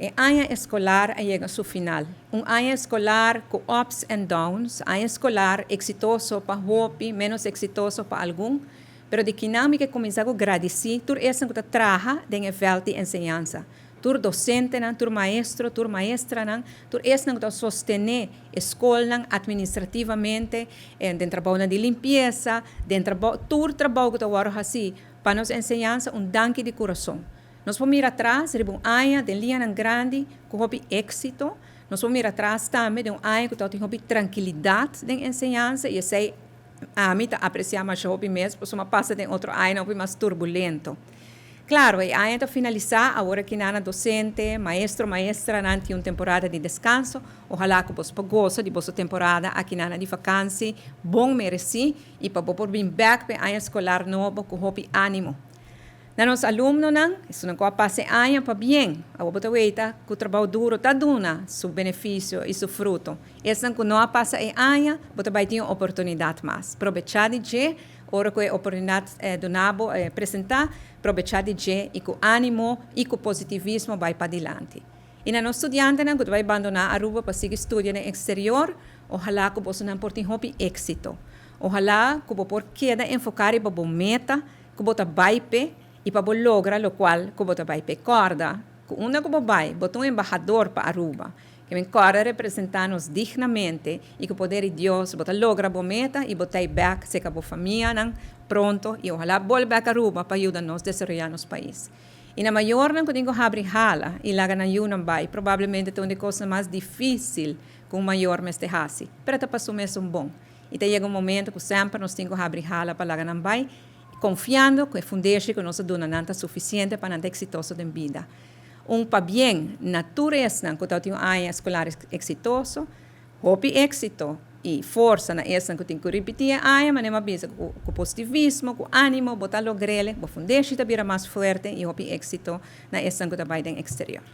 E aña escolar a yega su final. Un aña escolar cu ups and downs, aña escolar exitoso pa hopi, menos exitoso pa algun, pero di kinan mi ke cuminsa cu gradici tur esnan cu ta traha den e veld di enseñansa. Tur docentenan, tur maestro, tur maestranan, tur esnan cu ta sostene e scolnan administrativamente, den trabounan di limpieza, den trabou, tur trabou cu ta wordo haci pa nos enseñansa, un danki di curason. Nos por mira atras riba un aña den liñanan grandi ku hopi éksito. Nos por mira atras tambe den un aña ku tabatin hopi trankilidat den enseñansa i esei ami ta apresiá masha hopi mes pasobra a pasa den otro añanan hopi mas turbulento. Klaro, e aña ta finalisá awor aki nan dosente, maestro, maestranan tin un temporada di deskanso. Ohalá ku boso por gosa di boso temporada aki nan di vakansi bon meresí i pa bo por bin bèk pa e aña eskolar nobo ku hopi ánimo. Na nos alumnonan, esunnan ku a pasa e aña pabien, awor bo ta weita ku trabou duro ta duna su benefisio i su fruto. Esnan ku no a pasa e aña, bo ta bai tin un oportunidat mas. Probechá di dje ora ku e oportunidat duna bo, presentá, probechá di dje i ku ánimo i ku positivismo bai padilanti. I na nos studiantenan ku ta bai bandoná Aruba pa sigui studia den eksterior, ohalá ku bosonan por tin hopi éksito. Ohalá ku bo por keda enfoká riba bo meta ku bo ta bai p'e i pa bo logra lokual ku bo ta bai p'e. Kòrda ku unda ku bo bai, bo ta un embahador pa Aruba. Ke men kòrda representá nos dignamente i ku poder di Dios bo ta logra bo meta i bo ta ei bèk serka bo famianan pronto i ohalá bolbe bèk Aruba pa yuda nos desaroyá nos pais. I na mayornan ku tin ku habri hala i laga nan yunan bai probablemente ta un di e kosnan mas difísil ku un mayor mester hasi, pero ta pa su mes un bon. I ta yega un momento ku semper nos tin ku habri hala pa laga nan bai, konfiando ku e fundeshi ku nos a duna nan ta sufisiente pa nan ta eksitoso den bida. Un pabien na tur esnan ku tabatin un aña eskolar eksitoso, hopi éksito i forsa na esnan ku tin ku ripití e aña, manera mi a bisa ku positivismo, ku ánimo bo ta logr'el, bo fundeshi ta bira mas fuerte i hopi éksito na esnan ku ta bai den eksterior.